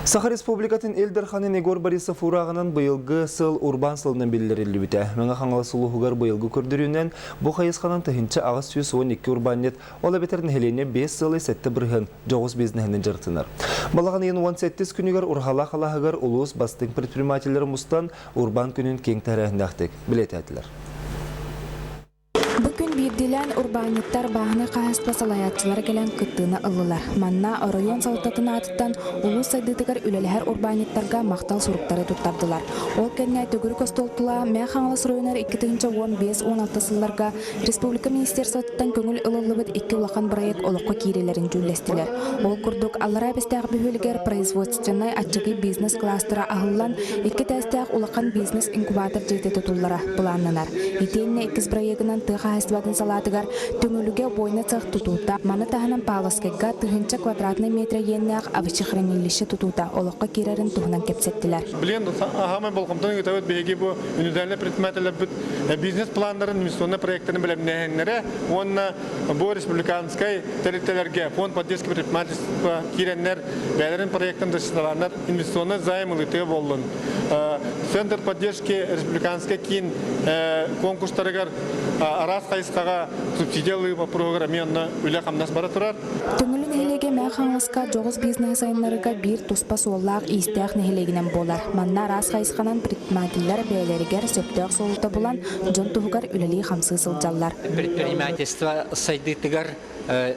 Саха Республикатын Ил Дарханын Егор Борисов уурааҕынан быйылгы сыл урбаан сылынан биллэриллибитэ. Мэҥэ Хаҥалас улууһугар быйылгы көрдөрүүнэн бу хайысханан 1812 урбаанньыт, ол эбэтэр нэһилиэнньэ 5 сылы 7% дьоҕус бизнеһинэн дьарыктанар. Балаҕан ыйын 18 күнүгэр Урхалаах алааһыгар улуус бастыҥ предпринимателлэрэ мустан урбаан күнүн киэҥ тэрээһиннээхтик бэлиэтээтилэр. Бу күн биирдиилээн урбаанньыттар, бааһынай хаһаайыстыба салайааччылара кэлэн кыттыыны ыллылар. Манна оройуон салалтатын аатыттан улуус сайдыытыгар үлэлэһэр урбаанньыттарга махтал суруктары туттардылар. Ол кэннэ төгүрүк остуол тула Мэҥэ Хаҥалас оройуонугар 2015-16 сылларга республика министерствотыттан көҥүл ылыллыбыт икки улахан бырайыак олоххо киириилэрин дьүүллэстилэр. Ол курдук, Аллараа Бэстээх бөһүөлэгэр производственнай аччыгый бизнес-кластера аһыллан, икки этээстээх улахан бизнес-инкубатор дьиэтэ тутуллара былааннанар. Итиэннэ иккис бырайыагынан тыа хаһаайыстыбатын салаатыгар Төҥүлүгэ убойна цех тутуута, маны таһынан Павловскайга тыһыынча квадратнай метр иэннээх овощехранилище тутуута олоххо киирэрин туһунан кэпсэттилэр. Билигин аһаамай болҕомтону ыытабыт биһиги бу индивидуальнай предпринимателлэрбит бизнес-планнарын, инвестиционнай проектарын бэлэмнээһиннэрэ уонна бу республиканскай тэрилтэлэргэ фонд поддержки предпринимательства киирэннэр бэйэлэрин проектын дасталааннар инвестиционнай займ ылыытыга буоллун. Центр поддержки республиканскай киин конкурстарыгар араас хайысхаҕа субсидия ылыы боппуруоһугар эмиэ онно үлэ-хамнас бара турар. Төҥүлү нэһилиэгэ Мэҥэ Хаҥаласка дьоҕус бизнеһи сайыннарыыга биир туспа суоллаах-иистээх нэһилиэгинэн буолар. Манна араас хайысханан предпринимателлэр бэйэлэригэр сөптөөх суолу тобулан, дьон туһугар үлэлии-хамсыы сылдьаллар. Предпринимательство сайдыытыгар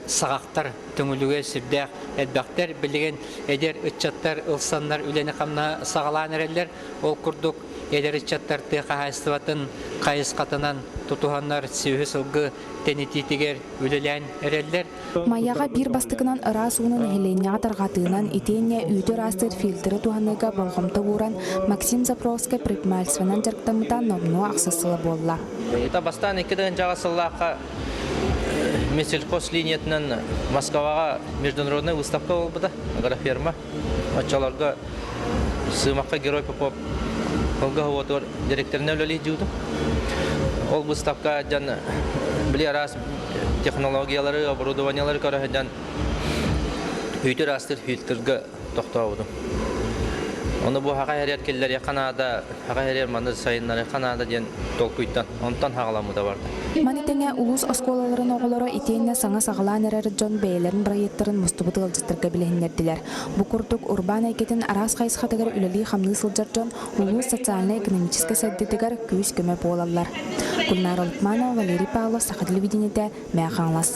саҕахтар Төҥүлүгэ сүрдээх элбэхтэр. Билигин эдэр ыччаттар ылсаннар үлэни-хамнаһы саҕалаан эрэллэр. Ол курдук эдэр ыччаттар тыа хаһаайыстыбатын хайысхатынан тутуһаннар сүөһү-сылгы тэнитиитигэр үлэлээн эрэллэр. Майаҕа биир бастакынан ыраас ууну нэһилиэнньэҕэ тарҕатыынан итиэннэ үүтү ыраастыыр фильтры туһаныыга болҕомто ууран Максим Запровскай предпринимательствонан дьарыктаммыта номнуо ахсыс сыла буолла. Это бастаан икки тыһыынчаҕа сыллаахха Минсельхоз линиятынан Москваҕа международная выставка буолбута, агроферма. Оччолорго Сыымахха Герой Попов Ылга уотугар директорынан үлэлии дьуутум. Ол выставка дьон били араас технологиялары, оборудованиелары көрө сылдьан үүтүр астыр фильтрга тохтообутум. Ону бу хаха хэрэр киллэриэххэ наада, хаха хэрэр маны сайыннарыахха наада диэн толкуйтан, онтон хаҕаламмыта барда. Маны тэҥэ улуус оскуолаларын оҕолоро итиэннэ саҥа саҕалаан эрэр дьон бэйэлэрин бырайыактарын мустубут ыалдьыттарга билиһиннэрдилэр. Бу курдук урбаан эйгэтин араас хайысхатыгар үлэлии-хамныы сылдьар дьон улуус социальнай-экономическай сайдыытыгар күүс-көмө буолаллар. Гульнара Лукманова, Валерий Павлов, Саха телевидениетэ, Мэҥэ Хаҥалас.